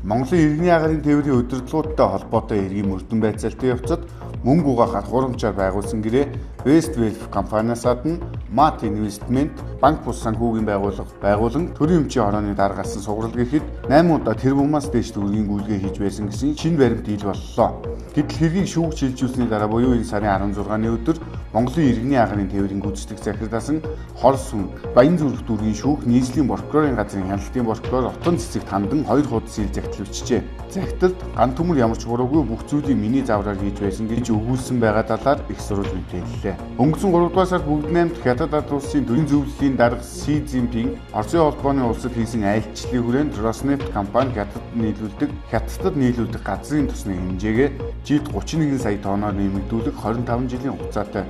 Монголын иргэний агаарын тээврийн удирдлагуудтай холбоотой эргийн мөрдөн байцаалтын явцад мөнгө угаахаар хурамчаар байгуулсан гэрээ West Wealth компаниас гадна Mat Investment, банк бус санхүүгийн байгууллага байгуулан төрийн өмчийн хорооны дараа гарсан сугарал гэхэд 8 удаа тэрбумаас дээш төгрөгийн гүйлгээ хийж байсан гэсэн шинэ баримт ил боллоо. Гэтэл хэргийг шүүгч шилжүүлсэний дараа буюу энэ сарын 16-ны өдөр Монголын иргэний агаарын тээврийн гүйцэтгэх захирлаасан хор сүн Баянзүрх дүүргийн шүүх нийслэлийн прокурорын газрын хяналтын прокурор Отон цэцэгт хандан 2 хуудас ил захидал бичжээ. Захидалд ган төмөр ямар ч буруугүй бүх зүйлийг миний завраар хийж байсан гэж өгүүлсэн байгаа талаар их сурвалж мэдээллээ. Өнгөрсөн 3 дугаар сард бүгд наймд Хятад ард улсын төрийн зөвлөлийн дарга Си Цзиньпин Оросын холбооны улсад хийсэн айлчлалын хүрээнд Роснефть компани Хятадд нийлүүлдэг газрын тосны хэмжээгээ жилд 31 сая тонноор нэмэгдүүлэх 25 жилийн хугацаатай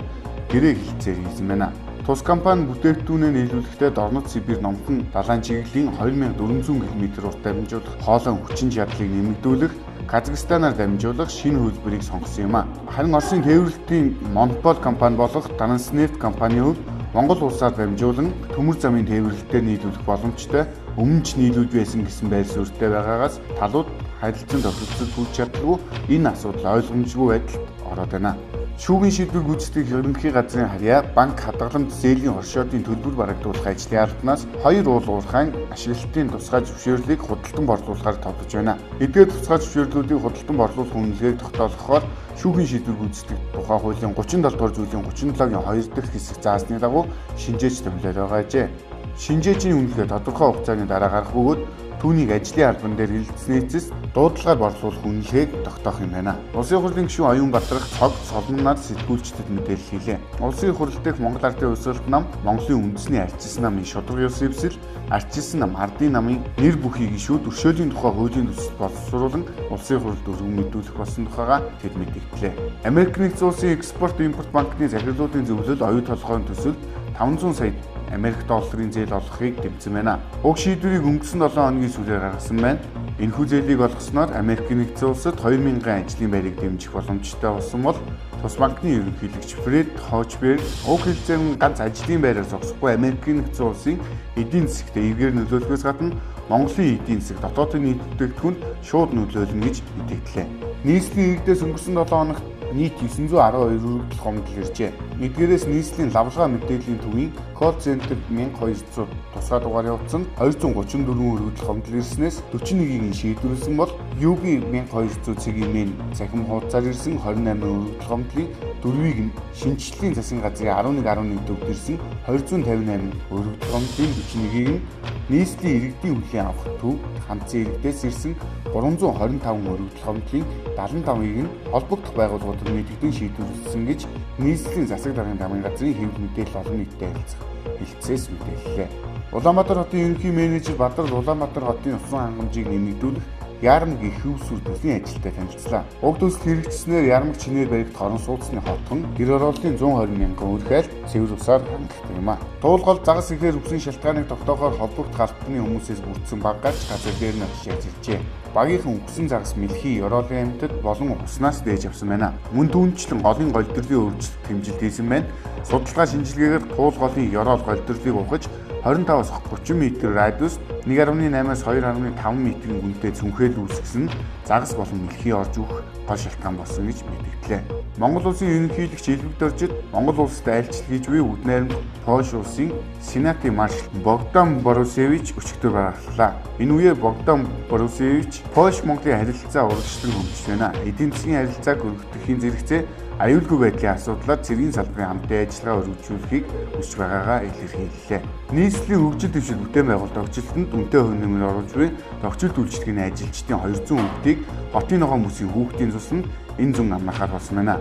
гэрээ хэлэлцээр хийсэн байна. Тус компани бүтээгдэхүүнээ нийлүүлэхдээ Дорнод Сибирь номхон далайн чиглэлийн 2400 км урт дамжуулах хоолойн хүчин чадлыг нэмэгдүүлэх, Казахстанаар дамжуулах шинэ хөлбөрийг сонгосон юм а. Харин Оросын тээвэрлэлтийн монополь компани болох Транснефть компанийн хувьд Монгол улсаар дамжуулан төмөр замын тээвэрлэлтээр нийлүүлэх боломжтой өмнө ч нийлүүлж байсан гэсэн байр суурьтай байгаагаас талууд харилцан тохиролцож хүрч чаддаггүй энэ асуудал ойлгомжгүй байдалд ороод байна. Шүүхийн шийдвэр гүйцэтгэх ерөнхий газрын харьяа банк хадгаламж зээлийн хоршоодын төлбөр барагдуулах ажлын албанаас хоёр уул уурхайн ашиглалтын тусгай зөвшөөрлийг худалдан борлуулахаар товлож байна. Эдгээр тусгай зөвшөөрлүүдийг худалдан борлуулах үнэлгээг тогтоолгохоор шүүхийн шийдвэр гүйцэтгэх тухай хуулийн 37 дугаар зүйлийн 37-гийн 2 дахь хэсэг заасны дагуу шинжээч томилоод байгаа ажээ. Шинжээчийн үнэлгээ тодорхой хугацааны дараа гарах бөгөөд түүнийг ажлын албан дээр хэлэлцсэний эцэс дуудлагаар борлуулах үнэлгээг тогтоох юм байна. Улсын хурлын гишүүн Оюун Бадрах цог солоннаар сэтгүүлчдэд мэдээлэл хийлээ. Улсын хурал дэх Монгол Ардын хувьсгалт нам, Монголын үндэсний арчилсан намын шударга ёс зэвсэл, арчилсан нам ардын намын нэр бүхий гишүүд өршөөлийн тухай хуулийн төсөл боловсруулан улсын хуралд өргөн мэдүүлэх болсон тухайга тэд мэдэгдлээ. Америк нэгдсэн улсын экспорт импорт банкны захирлуудын зөвлөл оюу толгойн төсөлд 500 сая Америк долларын зээл олгохыг дэмжсэн байна. Уг шийдвэрийг өнгөрсөн 7 хоногийн сүүлээр гаргасан байна. Энэхүү зээлийг олгосноор Америк нэгдсэн улсад 2000 ажлын байрыг дэмжих боломжтой болсон бол тус банкны ерөнхийлөгч Фред Хочберг уг хэлцээн ганц ажлын байраар зогсохгүй Америк нэгдсэн улсын эдийн засагт эргээр нөлөөлөхөөс гадна Монголын эдийн засаг дотоодын нийт бүтээгдэхүүнд шууд нөлөөлнө гэж мэдэгдлээ. Нийслэлийн иргэдээс өнгөрсөн 7 хоногт нийт 912 өргөдөл гомдол иржээ. Эдгээрээс нийслэлийн лавлгаа мэдээллийн төвийн call center 1200 тусгай дугаарын утсанд 234 өргөдөл гомдол ирснээс 41-ийг нь шийдвэрлэсэн бол UB 1200 цэгийн цахим хуудасаар ирсэн 28 өргөдөл гомдлын 4-ийг нь шинжлэлийн засгийн газрын 11.11 төвд ирсэн 258 өргөдөл гомдлын 41-ийг нь нийслэлийн иргэдийн хүлээн авах төв хамтсан иргэдээс ирсэн 325 өргөдөл гомдлын 75-ыг нь холбогдох байгууллагуудад мэдэгдэн шийдвэрлэсэн гэж нийслэлийн засаг даргын дамын газрын хэвлэл мэдээлэл олон нийтэд харилцах хэлтсээс мэдээллээ. Улаанбаатар хотын ерөнхий менежер Бадрал Улаанбаатар хотын усан хангамжийг нэмэгдүүлэх Ярмаг их хөвсүр төслийн ажилтай танилцлаа. Уг төсөл хэрэгжснээр Ярмаг чинээр баригдах орон сууцны хотхон гэр хорооллын 120 мянган өрх айл цэвэр усаар хангалттай юм а. Туулгал загас ихээр үсэн шалтгааныг тогтоохоор холбогдох албаны хүмүүсээс бүрдсэн баг гарч газар дээр нь очиж ажиллажээ. Багийнхан үгсэн загас мэлхий ёроолын амьтад болон уснаас дээж авсан байна. Мөн түүнчлэн голын голдролын өөрчлөлт хэмжилт хийсэн байна. Судалгаа шинжилгээгээр туулголын ёроол голдролыг ухаж 25-аас 30 м радиус 1.8-аас 2.5 м-ийн гүнтэй цүнхээл үүсгэсэн нь загас болон мэлхий орж өгөх гол шалтгаан болсон гэж мэдэгдлээ. Монгол улсын ерөнхийлөгч Элбэг Доржид Монгол улсад айлчлал хийж буй үд найрамд Польш улсын Сенатын маршал Богдан Борусевич өчигдөр баргаллаа. Энэ үеэр Богдан Борусевич Польш Монголын харилцаа урагшлан хөгжиж байна. Эдийн засгийн харилцааг өргөдөхийн зэрэгцээ аюулгүй байдлын асуудлаар цэргийн салбарын хамтын ажиллагаа өргөжүүлэхийг хүсэж байгаагаа илэрхийллээ. Нийслэлийн хөгжил дэвшил бүтээн байгуулалт төгчлөлтөнд үнэтэй хувь нэмэр оруулж буй төгчлөлт үйлчилгээний ажилчдын 200 хүүхдийг хотын ногоон бүсийн хүүхдийн цуснд энэ зун амраахаар болсон байна.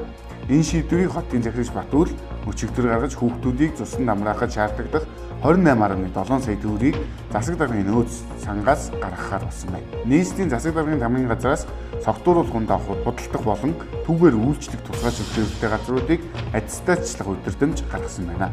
Энэ шийдвэрийг хотын захирагч Батүл өчигдөр гаргаж хүүхдүүдийг цуснд амраахад шаардлагадах 28.7 сая төгрөгийг засаг даргын нөөц сангаас гаргахаар болсон байна. Нийслэлийн засаг даргын тамгын газраас согтууруулах авах худалдах болон түүгээр үйлчлэх тусгай зөвшөөрөлтэй газруудыг аттестатчлах удирдамж гаргасан байна.